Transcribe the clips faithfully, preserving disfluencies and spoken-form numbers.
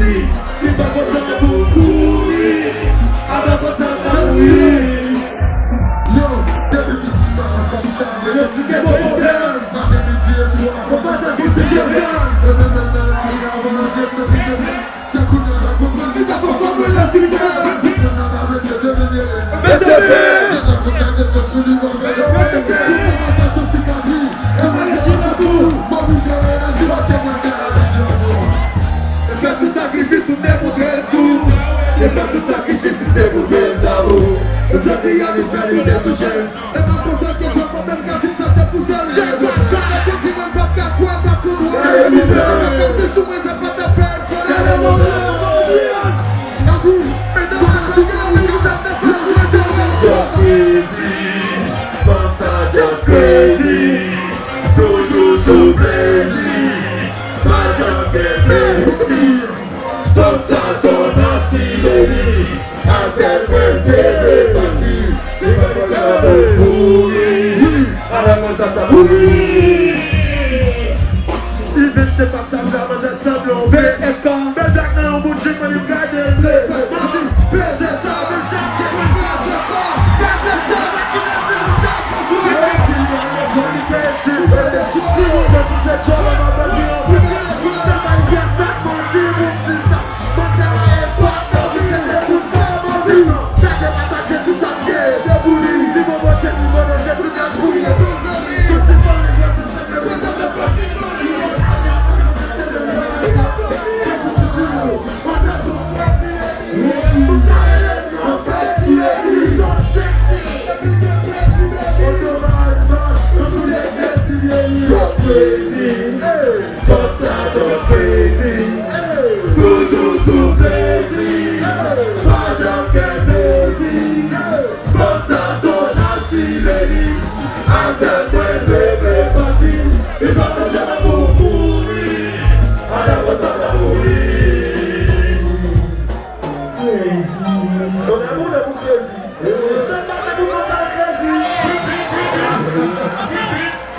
Si pa kontan pou kouri, avan konsa ta mouri. Yo, depi pitit mwen konn sa, yo ti gen bon pwoblèm. Maten, midi e swa, fò pa ta koute pwoblèm. E menm nan lari a, vòlòntye se li menm. Se kounye a n ap konprann li ta fò konprann nan sistèm. Kounye a n ap mete de milye. Mesye, deja pou gade jòs pou li move. Mesye, pou kòmanse sou ti kabi. E mwen rejim nan tou. Mwen oblije reyaji paske mwen gen lavi nan mwen. E fè tout sakrifis ou te montre l tou. E fè tout sakrifis ou te montre l dabò. Jodi a li fè li debouche. E mwen konsa ke jwa pwoblèm ka vin sa te pou serye. E konsa mwen p ap ka kwè, m p ap konn wè. Gade mizè. E konsa sou mwen sa pa t ap fè efò. Gade mizè. Gade mizè. Just crazy, fanm sa just crazy. Toujou sou plezi, pa janm gen plezi. Fanm sa s on nasty lady. Avè l mwen te vle pati. Li pa t ka mouri. Ala mwen sa ta mouri. Li vin se pa t sa, sa manzè sanble on V F K. Bèl Jack nan yon bout jip, li gade l. Peze sa, bèl Jack, se pa peze sa. Peze sa, ki nan di nou sa. Li monte tout se djòl, madanm li an. Sa pa yon pyès, sa, mwen di moun si sa. Crazy. Konsa just crazy. Toujou sou plezi. Pa janm gen plezi. Fanm sa s on nasty lady. Avè mwen leve pati. Li pa t janm pou mouri. Ala konsa ta mouri. Crazy. Konnen moun pou crazy.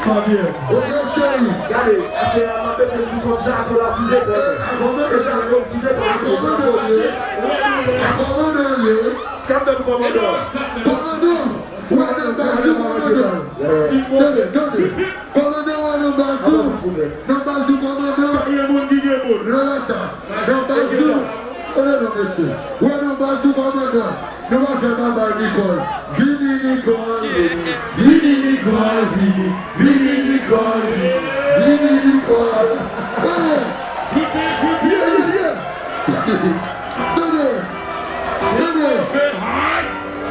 Fabien. Gade, aswè a m ap mete ti kòb Jako la, ti zepòl. Ti zepòl, ti zepòl. Kòmandan, kòmandan. Tande, tande. Wè nan baz ou, kòmandan. Tande, tande. Kòmandan, wè nan baz ou. Nan baz ou, kòmandan. Pa gen moun ki gen moun. Nan baz ou. Tande non, mesye. Wè nan baz ou, kòmandan. Nou pa fè babay Nicole. Vini Nicole, vini. Vini Nicole, vini. Vini Nicole, vini. Vini Nicole. Hey! Yeah, yeah, yeah. Tande. Tande.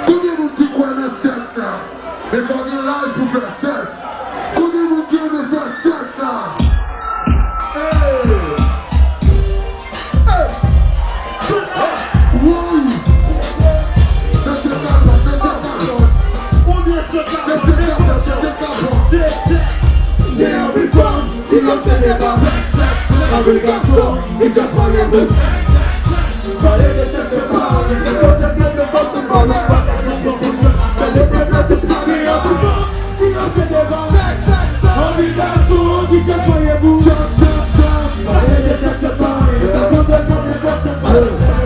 Konbyen moun ki kwè nan sèks la? Men fò gen laj pou fè sèks. Konbyen moun ki renmen fè sèks la? Hey! Hey! Woy! Mesye, kapon, mesye, kapon. Mesye, kapon, mesye, kapon. Gen anpil fanm ki obsede pa sèks, sèks. Anpil gason ki just marye pou sèks, sèks, sèks. Pale de sèks, se pa anyen. Nenpòt lè, nenpòt se pa yon bagay, nenpòt se pa yon bagay. Anpil gason ki just marye pou sèks, sèks, sèks. Pale de sèks, se pa anyen. Nenpòt lè, nenpòt se pa yon bagay.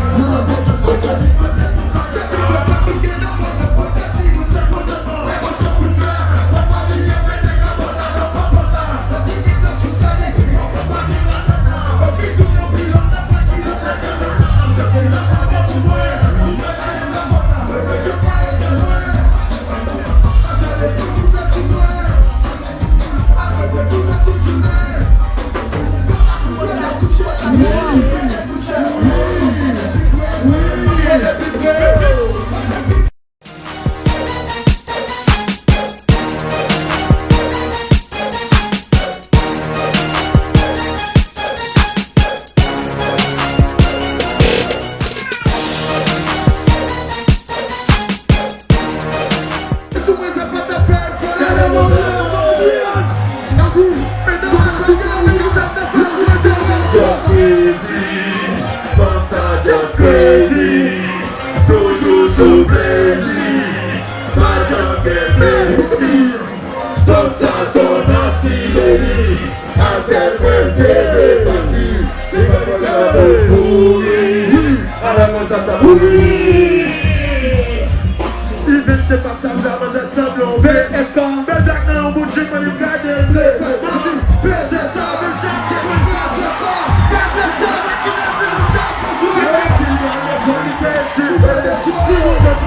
Just crazy, fanm sa just crazy. Toujou sou plezi, pa janm gen plezi. Fanm sa s on nasty lady. Avè l mwen te vle pati. Li pa t ka mouri. Even se pa sa, sa manzè sanble yon V F K. Bèl blak nan yon bout jip, mwen li gade l. Peze sa, men chak se mwen peze sa. Peze sa, men ki nan di nou sa. Peze sa, men ki nan di nou sa.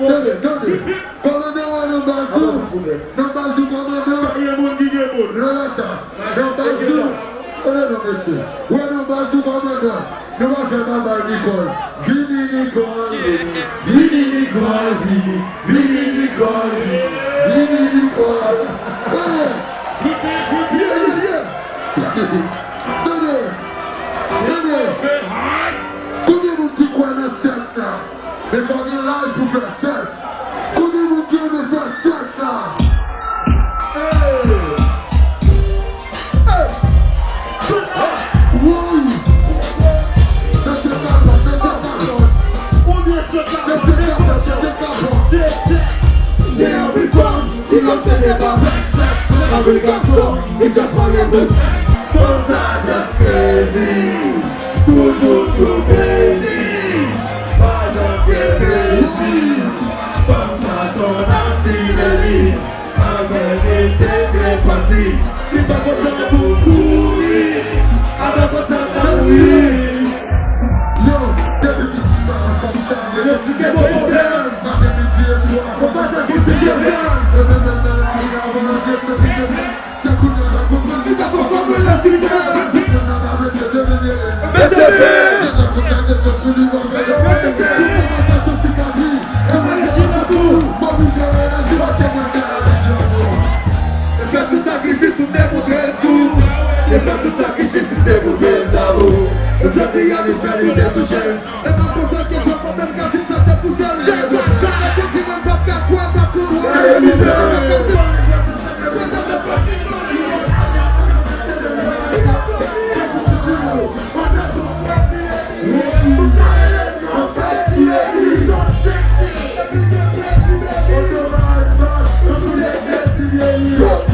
Tande, tande. Kòmandan, wè nan baz ou. Nan baz ou, kòmandan. Lè sa. Nan baz ou. Tande non, mesye. Wè nan baz ou, kòmandan. Nou va fè babay Nicole. Vini Nicole, vini, vini Nicole, vini, vini Nicole, vini, vini Nicole. Hey! Yeah, yeah, yeah. Tande, tande. Konbyen moun ki kwè nan sèks la? Men fò gen laj pou fè sèks. Konbyen moun ki renmen fè sèks la? Hey! Hey! Woy! Mesye kapòt, mesye kapòt. Mesye kapòt, mesye kapòt. Gen anpil fanm ki obsede pa sèks, sèks. Anpil gason ki just marye pou sèks. Fanm sa just crazy. Toujou sou plezi, pa janm kenbe zi. Fanm sa son nasty lady. Avè l te vle pati. Si pa kontan pou kouri, avè konsa ta mouri. Yo, depi piti pa nan fanm sa. Yo, si te bon pwoblèm. Pa depi ti etwal. Fò pa te piti etwal. E menm nan lari avan nan kesyon. Se kounye a n ap konprann li pa fò kòm nan sistèm. Mesye, fè tout sakrifis ou te montre l tou. Fè tout sakrifis ou te montre l damou. Jodi a nou fè li te touche. E pa konsa ke sa pa menm ka di sa te pou sèl. E kontinye m p ap ka kwè, m ap konprann. Gade mizè.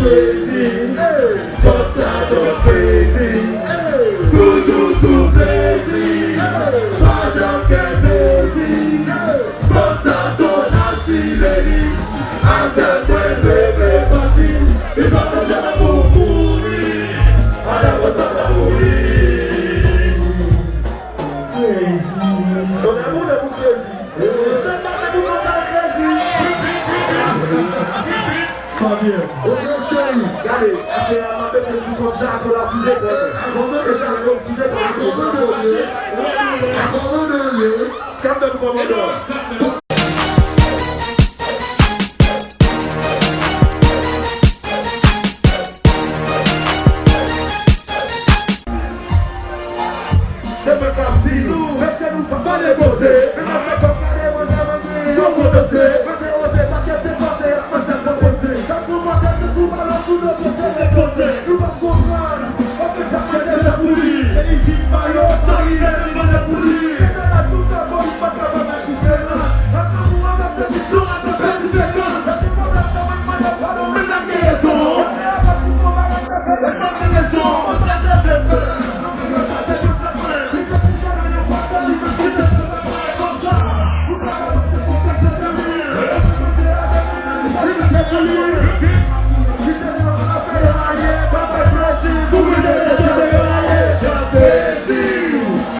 Crazy. Hey. Boss sa just crazy. Toujou sou plezi. Pa janm kenbe zi. Fanm sa son nasty lady. Atè mwen leve pati. Li pa nan janm pou mouri. Atè mwen sa ta mouri. Crazy. Donè moun pou crazy. Fabien. Gade, ase a m ap mete ti kòb Jako la ti zepòl. E Jako ti zepòl. Kòmandan. Kòmandan. Se mwen k ap di nou, mesye nou pa pale poze. Men mwen fè kòm gade mwen sa mwen gen yon gwo dose. Mwen te oze pase te pase ak mwen sèl nan poze. Chak nou mande se tou balon sou do pye te repoze. Nou p ap konprann. Fòk ke sa mande jan pou li. E li di pa yo, sa li fè li mande pou li. Se nan laj nou fè fò nou pa ka fè diferans. Ansanm ou ansanm pèdi, nou ansanm pèdi frekans. Sa se pwoblèm sa mwen mande padon, men n ap gen rezon. Mwen se avan ti konba.